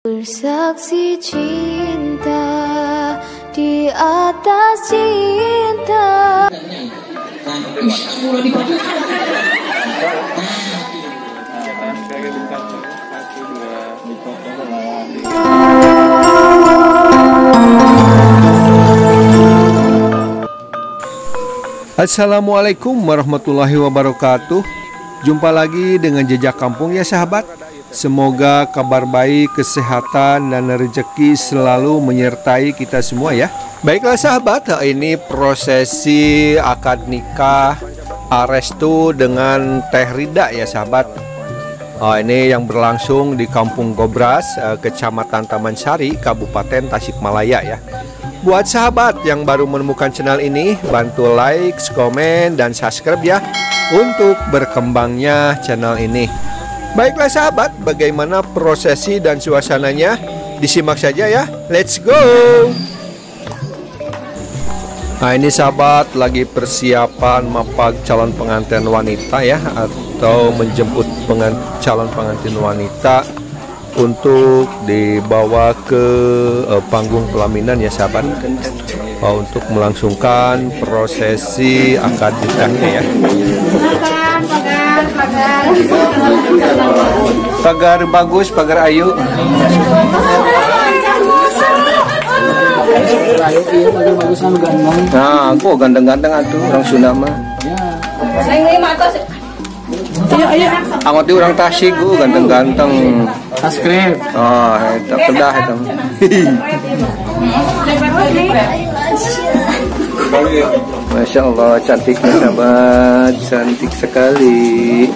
Bersaksi cinta di atas cinta. Assalamualaikum warahmatullahi wabarakatuh. Jumpa lagi dengan Jejak Kampung ya sahabat. Semoga kabar baik, kesehatan, dan rezeki selalu menyertai kita semua ya. Baiklah sahabat, ini prosesi akad nikah Arestu dengan Teh Rida ya sahabat. Ini yang berlangsung di Kampung Gobras, Kecamatan Taman Sari, Kabupaten Tasikmalaya ya. Buat sahabat yang baru menemukan channel ini, bantu like, komen, dan subscribe ya untuk berkembangnya channel ini. Baiklah sahabat, bagaimana prosesi dan suasananya? Disimak saja ya. Let's go! Nah ini sahabat lagi persiapan mapag calon pengantin wanita ya, atau menjemput calon pengantin wanita untuk dibawa ke panggung pelaminan ya sahabat, untuk melangsungkan prosesi akad nikahnya ya. Pagar bagus, pagar ayu. Nah, aku ganteng-ganteng atuh orang Sunda mah. Angot di orang Tasik gua ganteng-ganteng. Subscribe. Oh, eta kedah eta. Masya Allah, cantiknya sahabat, cantik sekali.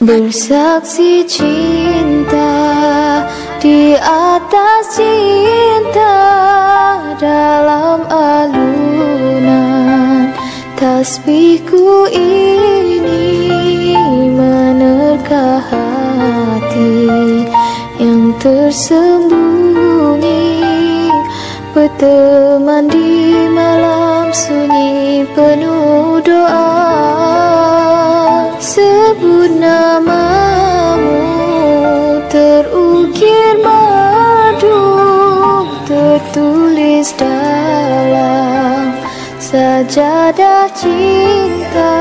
Bersaksi cinta di atas cinta dalam alunan tasbihku ini menerka hati yang tersembunyi, berteman di malam sunyi penuh doa. Sebut namamu terukir madu, tertulis dalam sajadah cinta.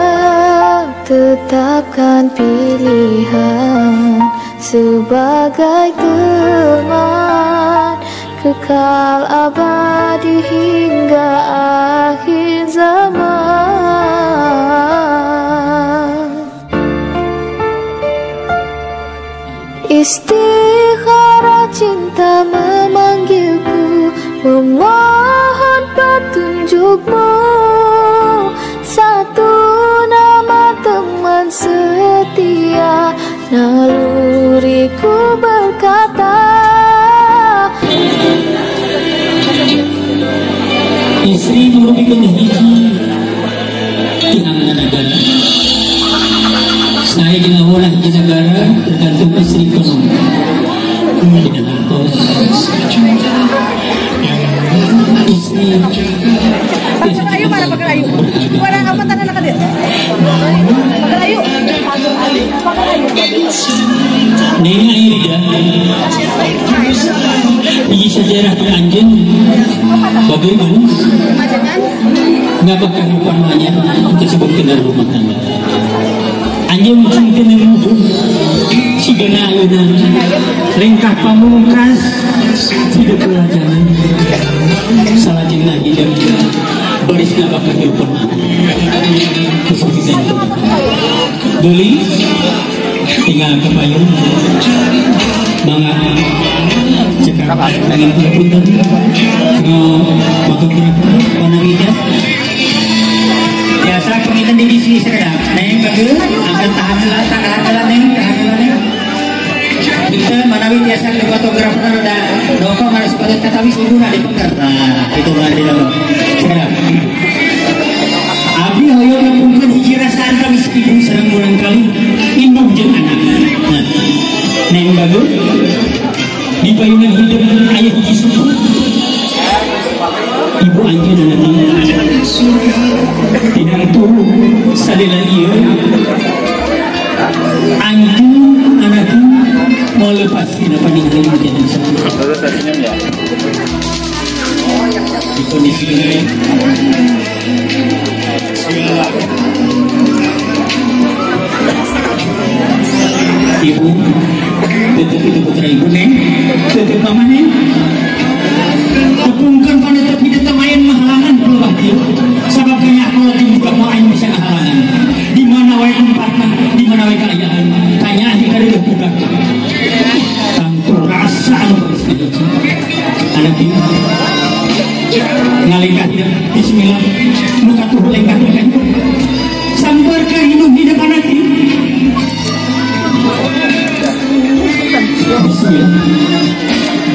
Tetapkan pilihan sebagai teman kekal abadi hingga akhir zaman. Istikharah cinta memanggilku, memohon petunjukmu. Satu nama teman setia, naluriku berkata. Istri merupakan hiji tinangan negara. Saya dina olah di negara tergantung istri penuh. Dina hartos istri. Pagar ayu mana pagar ayu? Warang apa tanah nak dia? Pagar ayu. Pagar ayu. Neng Airida, ini sejarah anjing. Bagaimana? Ngapa kehidupan banyak tersebut kena rumah tangga? Anjing cinta nemu, si gana ayunan, lengkah pamungkas, tidak pelajaran, salah jengah hidup, baris ngapa kehidupan kesulitan. Duli, tinggal kepayung, bangga, cekap, dengan punten, fotografer, panawida. Biasa penginten di sini sekedap, neng kagel, angkat tahan lah, tahan lah neng, tahan lah neng. Kita manawi biasa ke fotografer udah, doko harus pada katawi ibu nak dipeker. Nah, itu berarti dong. Sekedap. Abi hoyong ngepungkeun hiji rasaan. Salila ieu anjeun anak mau lepas dina paninggalin janten Terus senyum ya. Di kondisi ini ibu tetep itu putra ibu neng tetep mama neng tepungkan pada tapi tetep main mahalangan pelubah dia sabab kayaknya aku lagi budak mau aing bisa halangan di mana wae tempatna di mana wae kaayaan tanya aing kada budak tangtu rasa anu geus anak ieu ngalengkah hidup bismillah nu katuh lengkah lengkah sambar ka hidup hidup anak ieu bismillah.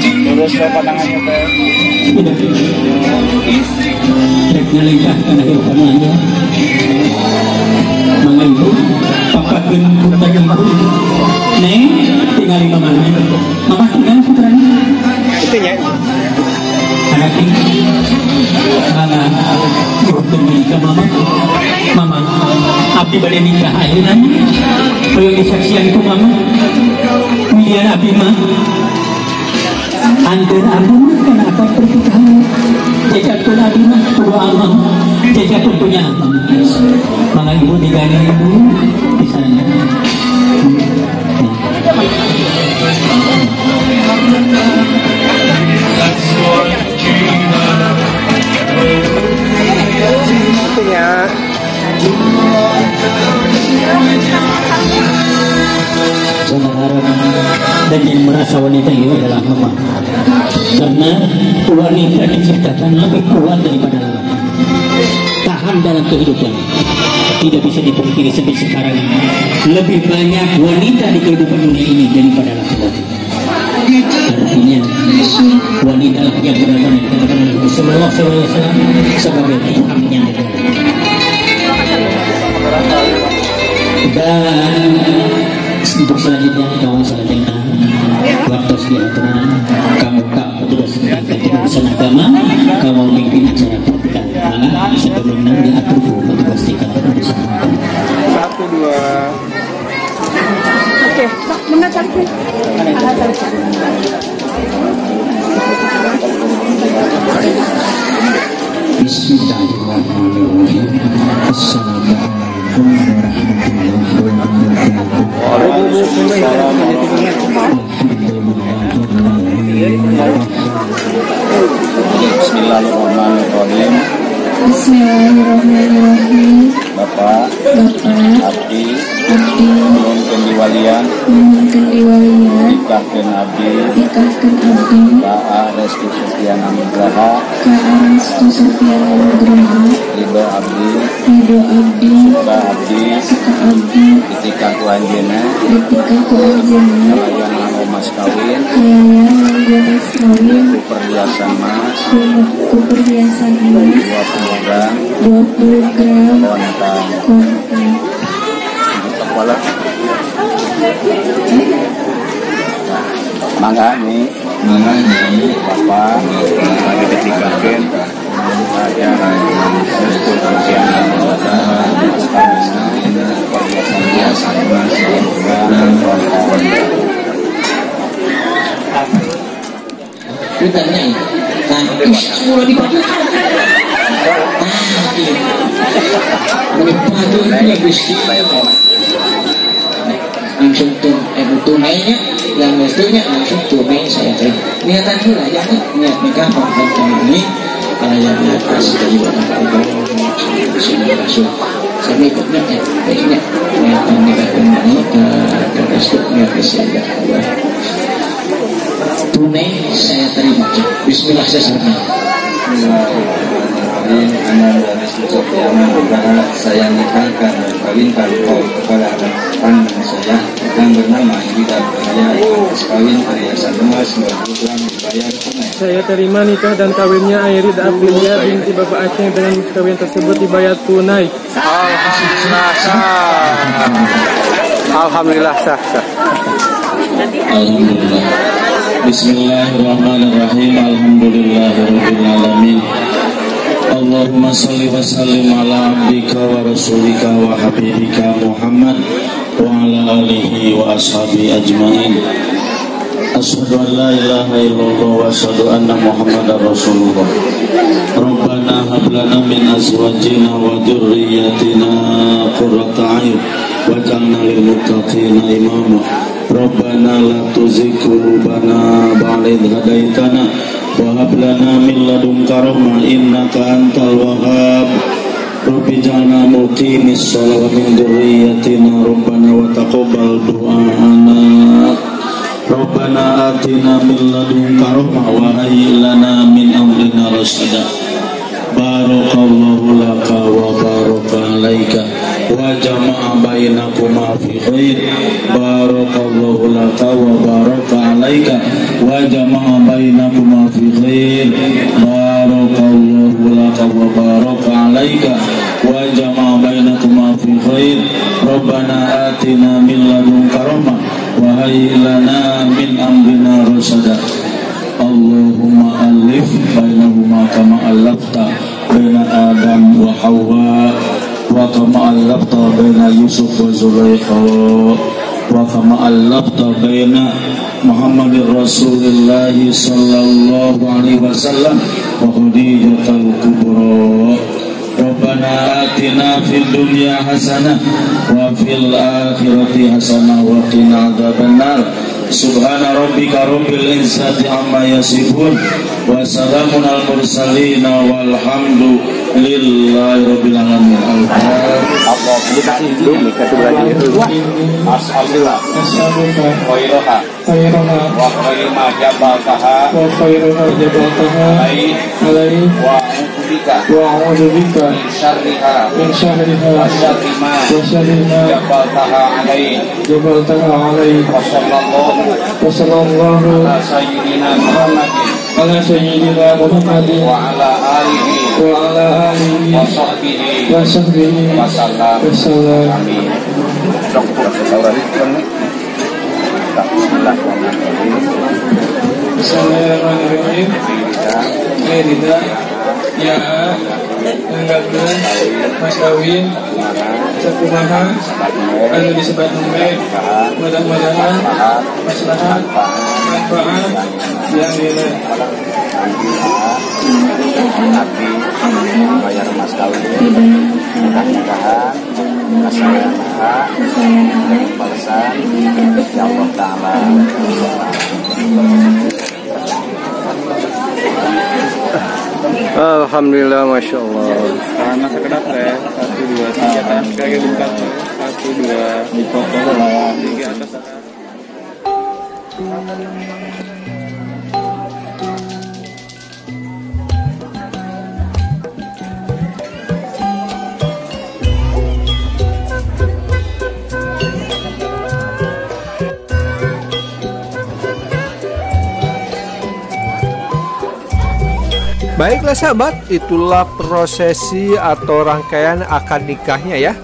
Terus ke pandangannya teh. Sudah. Rek ngalengkah kana hidup aja. Mangga ibu, papakeun putra ibu. Neng tingali mama. Mama tinggal putranya. Itu nya. Anak ini mangga nyuhunkeun ka mama. Mama, abdi bade nikah ayeuna. Hoyong disaksian ku mama. Milian abdi mah anteur abdi mah kana akad pernikahan jejak pun abdi mah kudu amah jejak pun punya amah mangga ibu digani ibu di sana. Itunya. Jangan harap dan yang merasa wanita itu adalah lemah, karena wanita diciptakan lebih kuat daripada lelaki, tahan dalam kehidupan. Tidak bisa dipungkiri sampai sekarang lebih banyak wanita di kehidupan dunia ini daripada laki-laki. Artinya wanita lah yang benar-benar dikatakan oleh Rasulullah SAW sebagai tiangnya agama. Dan untuk selanjutnya kawan selanjutnya waktu diaturan kamu tak petugas urusan agama kamu memimpin acara pernikahan malah sebelumnya diatur petugas di kantor urusan agama. 1 2. Oke, mana cari? Bismillahirrahmanirrahim. Assalamualaikum warahmatullahi wabarakatuh. Bismillahirrahmanirrahim. Bismillahirrahmanirrahim. Bapak, Bapak, Abdi, Abdi, nyuhunkeun diwalian, nyuhunkeun diwalian, nikahkeun abdi, nikahkeun abdi, ka A Restu Sofiana Nugraha, ka A Restu Sofiana Nugraha, ridho abdi, ridho abdi, suka abdi, suka abdi, ditikah ku anjeunna, ditikah ku anjeunna, kalayan nganggo mas kawin, kalayan nganggo mas kawin, ku perhiasan mas, ku perhiasan emas, 20 gram, 20 gram, kontang, kontang. Kepala. Mangga nih, mangga nih, Bapak, ada ditikahkeun, ada Restu Sofiana Nugraha, mas kawin, perhiasan emas, 20 gram, kontang. Ditanya, nah, mulai dipadu. Mulai padu Gusti. Langsung tunainya, yang restunya langsung tunai saya terima. Niatan dulu aja nih, niat nikah maupun ini kalau yang di atas dari Allah Rasul. Saya ikutnya, baiknya niatan nikah ini ke restu niat saya. Tunai saya terima. Bismillah saya terima. Bismillahirrahmanirrahim. Ananda Restu Sofiana Nugraha, saya nikahkan dan kawinkan kau kepada anak kandung saya yang bernama Ida. Saya mas kawin perhiasan emas 20 gram dibayar tunai. Saya terima nikah dan kawinnya Airida Aprilia binti Bapak Aceh dengan mas kawin tersebut dibayar tunai. Alhamdulillah sah. Alhamdulillah sah sah. Alhamdulillah. Bismillahirrahmanirrahim. Alhamdulillahirabbil alamin. Allahumma salli wa sallim ala abdika wa rasulika wa habibika Muhammad wa ala alihi wa ashabi ajmain. Asyhadu an la ilaha illallah wa asyhadu anna Muhammadar Rasulullah. Rabbana hab lana min azwajina wa dzurriyyatina qurrata a'yun waj'alna lil muttaqina imama. Rabbana la tuzigh qulubana ba'da idh hadaitana wa hab lana min ladunka rahmah innaka antal wahhab. Rabbi ij'alna muqimis sholati wa min dzurriyyatina rabbana wa taqabbal du'ana. Rabbana atina min ladunka rahmah wa hayyi lana min amrina rasyada. Barakallahu laka wa baraka alaika wa jama'a bainakuma fi khair. Barakallahu laka wa baraka alaika wa jama'a bainakuma fi khair. Barakallahu laka wa baraka alaika wa jama'a bainakuma fi khair. Rabbana atina min ladunka rahmah wa hayyi lana min amrina rasyada. Allahumma alif bainahuma kama alafta baina Adam wa Hawa wa kama alafta baina Yusuf wa Zulaikha wa kama alafta baina Muhammadir Rasulillah sallallahu alaihi wasallam wa Khadijatul Kubra. Rabbana atina fid dunya hasanah wa fil akhirati hasanah wa qina adzabannar. Subhana rabbika rabbil izzati amma yasifun wa salamun al mursalin walhamdulillahi rabbil alamin. As'aluka khairoha wa khairu ma jabaltaha alaihi wa a'udzu bika min syarriha wa syarri ma jabaltaha alaihi. Wa sallallahu ala sayyidina Muhammadin wa ala alihi wa sahbihi wa sallam. Amin. Bismillahirrahmanirrahim. Airida ya nanggalkeun mas kawin sakumaha anu disebat nembe, mudah-mudahan maslahat manfaat yang nilai bayar mas kawin, mudah-mudahan kasayang balasan ya Allah Ta'ala. Alhamdulillah, masya Allah. Tangan sekedap ya, 1 2 3, tangan kaki buka, 1 2 dipotong, 3 atas. Baiklah sahabat, itulah prosesi atau rangkaian akad nikahnya ya.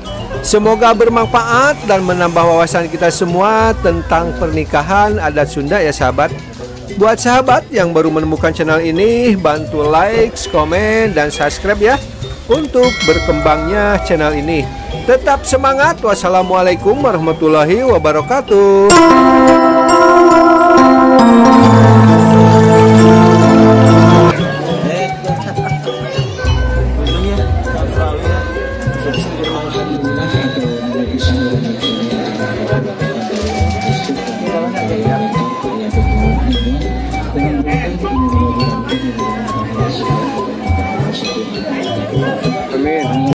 Semoga bermanfaat dan menambah wawasan kita semua tentang pernikahan adat Sunda ya sahabat. Buat sahabat yang baru menemukan channel ini, bantu like, komen, dan subscribe ya untuk berkembangnya channel ini. Tetap semangat. Wassalamualaikum warahmatullahi wabarakatuh.